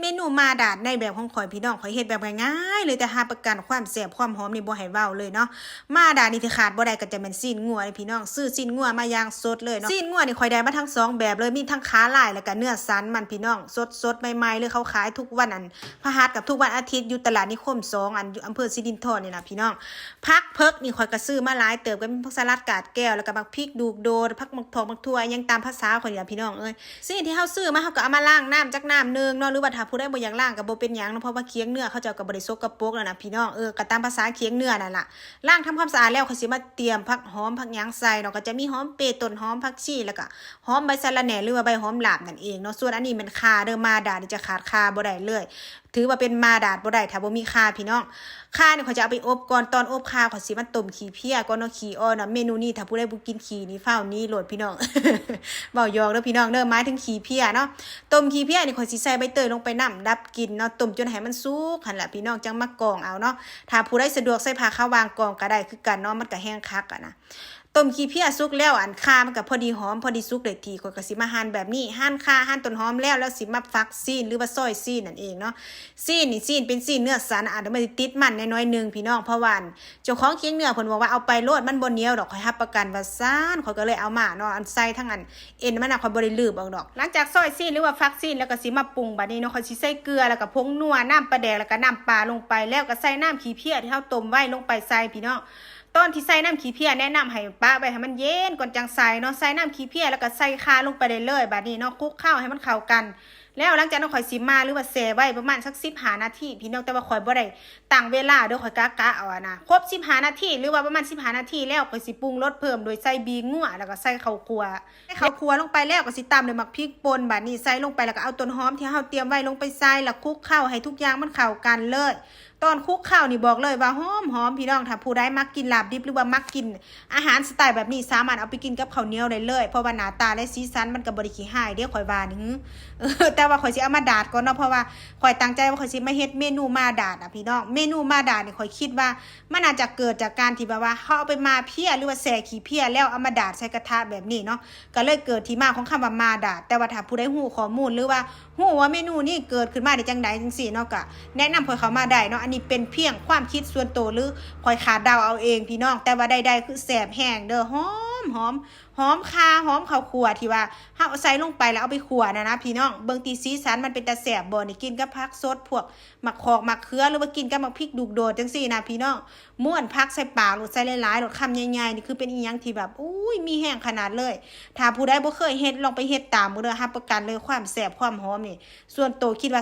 ເມນູມາດາດໃນແບບຂອງຂ້ອຍພີ່ນ້ອງ ຂ້ອຍເຮັດແບບງ່າຍໆເລີຍ ແຕ່ຮັບປະກັນຄວາມແຊບຄວາມຫອມນີ້ບໍ່ໃຫ້ເວົ້າເລີຍເນາະ. ມາດາດນີ້ທີ່ຂາດບໍ່ໄດ້ກໍຈະແມ່ນຊີ້ນງົວເດ້ພີ່ນ້ອງ ຊື້ຊີ້ນງົວມາຢ່າງສົດເລີຍເນາະ. ຊີ້ນງົວນີ້ຂ້ອຍໄດ້ມາທັງສອງແບບເລີຍ ມີທັງຂາລາຍ ແລ້ວກໍເນື້ອສັນມັນພີ່ນ້ອງ ສົດໆໃໝ່ໆເລີຍ. ເຂົາຂາຍທຸກວັນອັນພະຫັດກັບທຸກວັນອາທິດ ຢູ່ຕະຫຼາດນິຄົມສອງ ອັນຢູ່ອຳເພີສີດິນທອນນີ້ນະພີ່ນ້ອງ. ຜັກເຜິກນີ້ຂ້ອຍກໍຊື້ມາຫຼາຍເຕີບ ກໍມີຜັກສະຫຼັດກາດແກ້ວ ແລ້ວກໍໝາກພິກດູກໂດດ ຜັກໝາກຖອກໝາກຖົ່ວ ອີ່ຫຍັງຕາມພາສາຂ້ອຍນີ້ລະພີ່ນ້ອງເອີຍ. ສິ່ງທີ່ເຮົາຊື້ມາເຮົາກໍເອົາມາລ້າງນ້ຳຈັກນ້ຳໜຶ່ງເນາະ ຫຼືວ່າຖ້າຜູ້ໃດບໍ່ຢາກລ້າງກໍບໍ່ເປັນຫຍັງເນາະ ເພາະວ່າຄຽງເນື້ອເຂົາເຈົ້າກໍບໍ່ໄດ້ສົກກະປົກແລ້ວນະພີ່ນ້ອງ. ເອີ ກໍຕາມພາສາຄຽງເນື້ອນັ້ນລະ ລ້າງທຳຄວາມສະອາດແລ້ວ ຂ້ອຍຊິມາຕຽມຜັກຫອມຜັກຫຍັງໃສ່ເນາະ ກໍຈະມີຫອມເປ ຕົ້ນຫອມ ຜັກຊີ ແລ້ວກໍຫອມໃບສະລະແໜ່ ຫຼືວ່າໃບຫອມລາບນັ້ນເອງເນາະ. ສ່ວນອັນນີ້ແມ່ນຂ່າເດີ ມາດາດນີ້ຈະຂາດຂ່າບໍ່ໄດ້ເລີຍ ຖືວ່າເປັນມາດາດບໍ່ໄດ້ຖ້າບໍ່ມີຂ່າພີ່ນ້ອງ. ຂ່ານີ້ຂ້ອຍຈະເອົາໄປອົບກ່ອນ ຕອນອົບຂ່າຂ້ອຍຊິມາຕົ້ມຂີ້ເພຍກ່ອນເນາະ ຂີ້ອ່ອນເນາະ. ເມນູນີ້ຖ້າຜູ້ໃດບໍ່ກິນຂີ້ນີ້ຟ້າວໜີໂລດພີ່ນ້ອງ ເວົ້າຢອກເດີພີ່ນ້ອງເດີ ໝາຍເຖິງຂີ້ເພຍເນາະ. ຕົ້ມຂີ້ເພຍນີ້ຂ້ອຍຊິໃສ່ໃບເຕີຍລົງໄປນຳດັບກິ່ນເນາະ ຕົ້ມຈົນໃຫ້ມັນສຸກຫັ້ນລະພີ່ນ້ອງ ຈັ່ງມາກອງເອົາເນາະ. ຖ້າຜູ້ໃດສະດວກໃສ່ຜ້າຂາວຫວ່າງກອງກໍໄດ້ຄືກັນເນາະ ມັນກໍແຮງຄັກຫັ້ນນະ. ຕົ້ມຂີ້ເພຍສຸກແລ້ວ ອັນຂ່າມັນກໍພໍດີຫອມພໍດີສຸກໄດ້ທີ່ ຂ້ອຍກໍຊິມາຫັ່ນແບບນີ້ ຫັ່ນຂ່າ ຫັ່ນຕົ້ນຫອມແລ້ວ ແລ້ວຊິມາຝັກຊີ້ນ ຫຼືວ່າຊອຍຊີ້ນນັ້ນເອງເນາະ. ຊີ້ນນີ້ຊີ້ນເປັນຊີ້ນເນື້ອສັນ ອາດຈະມີຕິດມັນແດ່ໜ້ອຍໜຶ່ງພີ່ນ້ອງ ເພາະວ່າອັນເຈົ້າຂອງຄຽງເນື້ອເພິ່ນບອກວ່າເອົາໄປໂລດ ມັນບໍ່ໜຽວດອກ ຂ້ອຍຮັບປະກັນວ່າຊັ້ນ ຂ້ອຍກໍເລີຍເອົາມາເນາະ. ອັນໃສ່ທັງອັນເອັນມັນນະ ຂ້ອຍບໍ່ໄດ້ລືບອອກດອກ. ຫຼັງຈາກຊອຍຊີ້ນ ຫຼືວ່າຝັກຊີ້ນແລ້ວ ກໍຊິມາປຸງ. ບາດນີ້ເນາະ ຂ້ອຍຊິໃສ່ເກືອ ແລ້ວກໍຜົງນົວ ນ້ຳປາແດກ ແລ້ວກໍນ້ຳປາລົງໄປ ແລ້ວກໍໃສ່ນ້ຳຂີ້ເພຍທີ່ເຮົາຕົ້ມໄວ້ລົງໄປໃສ່ພີ່ນ້ອງ. ຕອນທີ່ໃສ່ນ້ຳຂີ້ເພຍ ແນະນຳໃຫ້ປະໄວ້ໃຫ້ມັນເຢັນກ່ອນຈັ່ງໃສ່ເນາະ. ໃສ່ນ້ຳຂີ້ເພຍແລ້ວກໍໃສ່ຂ່າລົງໄປໄດ້ເລີຍບາດນີ້ເນາະ ຄຸກເຄົ້າໃຫ້ມັນເຂົ້າກັນ. ແລ້ວຫຼັງຈາກນັ້ນຂ້ອຍຊິມາ ຫຼືວ່າແຊ່ໄວ້ປະມານສັກສິບຫ້ານາທີພີ່ນ້ອງ ແຕ່ວ່າຂ້ອຍບໍ່ໄດ້ຕັ້ງເວລາເດີ ຂ້ອຍກະກະເອົາຫັ້ນນະ. ຄົບສິບຫ້ານາທີ ຫຼືວ່າປະມານສິບຫ້ານາທີແລ້ວ ຂ້ອຍຊິປຸງລົດເພີ່ມໂດຍໃສ່ບີງົວ ແລ້ວກໍໃສ່ເຂົ້າຂົ້ວ ໃສ່ເຂົ້າຂົ້ວລົງໄປແລ້ວ ກໍຊິຕາມດ້ວຍໝາກພິກປົ່ນ. ບາດນີ້ໃສ່ລົງໄປ ແລ້ວກໍເອົາຕົ້ນຫອມທີ່ເຮົາຕຽມໄວ້ລົງໄປໃສ່ ແລ້ວຄຸກເຄົ້າໃຫ້ທຸກຢ່າງມັນເຂົ້າກັນເລີຍ. ຕອນຄຸກເຄົ້ານີ້ບອກເລີຍວ່າຫອມໆ ພີ່ນ້ອງ. ຖ້າຜູ້ໃດມັກກິນລາບດິບ ຫຼືວ່າມັກກິນອາຫານສະໄຕແບບນີ້ ສາມາດເອົາໄປກິນກັບເຂົ້າໜຽວໄດ້ເລີຍ ເພາະວ່າໜ້າຕາ ແລະ ສີສັນມັນກໍບໍ່ໄດ້ຂີ້ຮ້າຍເດ້ ຂ້ອຍວ່ານີ້. ແຕ່ວ່າຂ້ອຍຊິເອົາມາດາດກ່ອນເນາະ ເພາະວ່າຂ້ອຍຕັ້ງໃຈວ່າຂ້ອຍຊິມາເຮັດເມນູມາດາດນະພີ່ນ້ອງ. ເມນູມາດາດນີ້ຂ້ອຍຄິດວ່າມັນອາດຈະເກີດຈາກການທີ່ແບບວ່າເຮົາເອົາໄປໝ່າເພຍ ຫຼືວ່າແຊ່ຂີ້ເພຍ ແລ້ວເອົາມາດາດໃສ່ກະທະແບບນີ້ເນາະ ກໍເລີຍເກີດທີ່ມາຂອງຄຳວ່າມາດາດ. ແຕ່ວ່າຖ້າຜູ້ໃດຮູ້ຂໍ້ມູນ ຫຼືວ່າ ຮູ້ວ່າເມນູນີ້ເກີດຂຶ້ນມາໄດ້ຈັ່ງໃດຈັ່ງຊີ້ເນາະ ກະແນະນຳຂ້ອຍເຂົ້າມາໄດ້ເນາະ. ອັນນີ້ເປັນພຽງຄວາມຄິດສ່ວນໂຕ ຫຼື ຂ້ອຍຄາດເດົາເອົາເອງພີ່ນ້ອງ ແຕ່ວ່າໄດ້ໆຄືແຊບແຮງເດີ ຫອມໆ ຫອມຂ່າ ຫອມເຂົ້າຂົ້ວ ທີ່ວ່າເຮົາເອົາໃສ່ລົງໄປແລ້ວເອົາໄປຂົ້ວນັ້ນນະພີ່ນ້ອງ. ເບິ່ງຕິ ສີສັນມັນເປັນຕາແຊບບໍ່ນີ້ ກິນກັບຜັກສົດ ພວກໝາກຂອກໝາກເຂືອ ຫຼືວ່າກິນກັບໝາກພິກດູກໂດດຈັ່ງຊີ້ນະພີ່ນ້ອງ. ມ້ວນຜັກໃສ່ປາກໂລດ ໃສ່ຫຼາຍໆໂລດ ຄຳໃຫຍ່ໆ ນີ້ຄືເປັນອີ່ຫຍັງທີ່ແບບ ໂອ້ຍ ມີແຮງຂະໜາດເລີຍ. ຖ້າຜູ້ໃດບໍ່ເຄີຍເຮັດ ລອງໄປເຮັດຕາມເບິ່ງເດີ ຮັບປະກັນເລີຍຄວາມແຊບຄວາມຫອມນີ້ ສ່ວນໂຕຄິດວ່າ